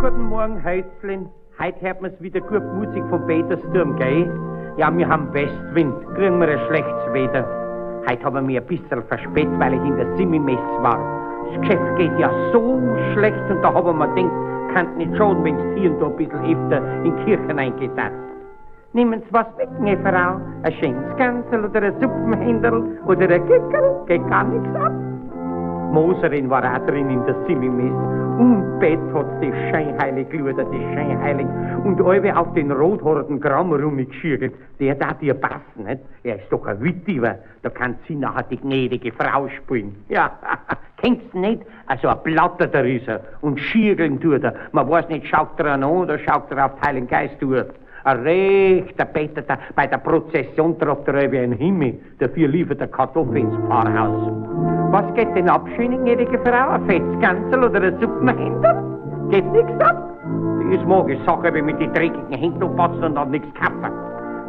Guten Morgen, Häuslin. Heute hört man's wieder gut Musik vom Petersturm, gell? Ja, wir haben Westwind, kriegen wir ein schlechtes Wetter. Heute haben wir mich ein bisschen verspätet, weil ich in der Simi-Mess war. Das Geschäft geht ja so schlecht und da haben wir mir gedacht, kann nicht schon, wenn's hier und da ein bisschen öfter in die Kirche reingeht. Nehmen Sie was mit, ne Frau? Ein schönes Ganzel oder ein Suppenhänderl oder ein Kickerl, geht gar nichts ab. Moserin war auch drin in der Simi-Mess. Und Bett hat die scheinheilig geschaut, die scheinheilig. Und alle auf den rothaarigen Kram rumgeschirrt. Der darf ihr passen, nicht? Er ist doch ein Wittiwer. Da kann sie nachher die gnädige Frau spielen. Ja, kennst du nicht? Also ein Platterter ist er. Und schirgeln tut er. Man weiß nicht, schaut er an oder schaut er auf den Heiligen Geist durch. Ein rechter Betterter bei der Prozession traf er über den Himmel. Dafür liefert er Kartoffeln ins Pfarrhaus. Was geht denn ab, schöne gnädige Frau? Ein fettes Ganzel oder ein Suppenhändel? Geht nichts ab? Das mag ich Sache, wenn mit die dreckigen Händen anpassen und dann nichts kaufen.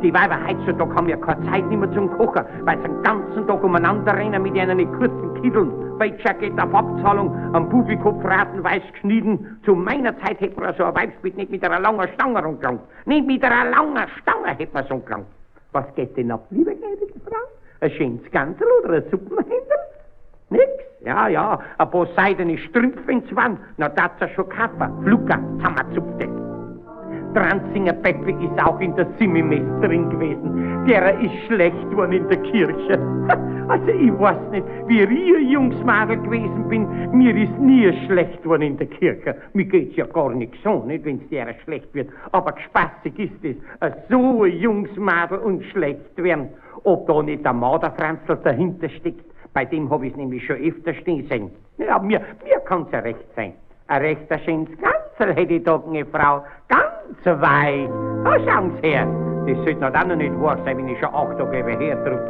Die Weiber heutzutage haben ja keine Zeit mehr zum Kochen, weil sie den ganzen Tag umeinander rennen mit ihren kurzen Kitteln. Welcher geht auf Abzahlung, am Bubikopf ratenweis geschnitten. Zu meiner Zeit hätte man so ein Weibsbild nicht mit einer langen Stange rumgelangt. Nicht mit einer langen Stange hätte man so gelangt. Was geht denn ab, liebe gnädige Frau? Ein schönes Ganzel oder ein Suppenhändel? Nix? Ja, ja, ein paar seidene Strümpfe wenn's waren, na dat's er schon kaufen. Flucker, zusammenzupfte. Dranzinger Peppe ist auch in der Simi-Mess drin gewesen. Der ist schlecht worden in der Kirche. Also ich weiß nicht, wie ich ein Jungsmadel gewesen bin, mir ist nie schlecht worden in der Kirche. Mir geht's ja gar nichts an, nicht, wenn's der schlecht wird. Aber gespassig ist es, so ein Jungsmadel und schlecht werden. Ob da nicht der Marderfranzl dahinter steckt, bei dem hab ich's nämlich schon öfter stehen sehen. Ja, mir kann's ja recht sein. Ein rechter schönes Ganzel hätte ich da, eine Frau, ganz weich. Da schauen Sie her. Das sollte noch auch noch nicht wahr sein, wenn ich schon 8 Tage über hertrug.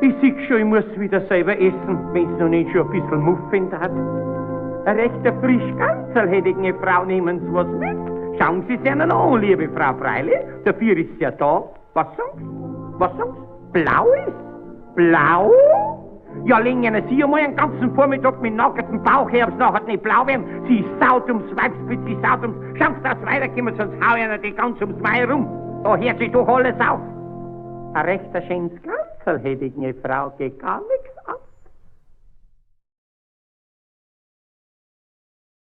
Ich seh schon, ich muss wieder selber essen, wenn's noch nicht schon ein bisschen Muffin hat. Ein rechter frisch Ganzel hätte ich, eine Frau, nehmen Sie was mit. Schauen Sie sich einen an, liebe Frau Freilich, dafür ist sie ja da. Was sagen Sie? Was sagen Sie? Blau ist? Blau? Ja, legen Ihnen Sie einmal einen ganzen Vormittag mit nacktem Bauch her, ob's nachher nicht blau werden. Sie saut ums Weibsbild, sie saut ums... Schauen Sie, dass weiterkommen, sonst hau ich Ihnen die ganz ums Mai rum. Da hört sich doch alles auf. Ein rechter schönes Ganzel hätte ich, eine Frau, geht gar nichts ab.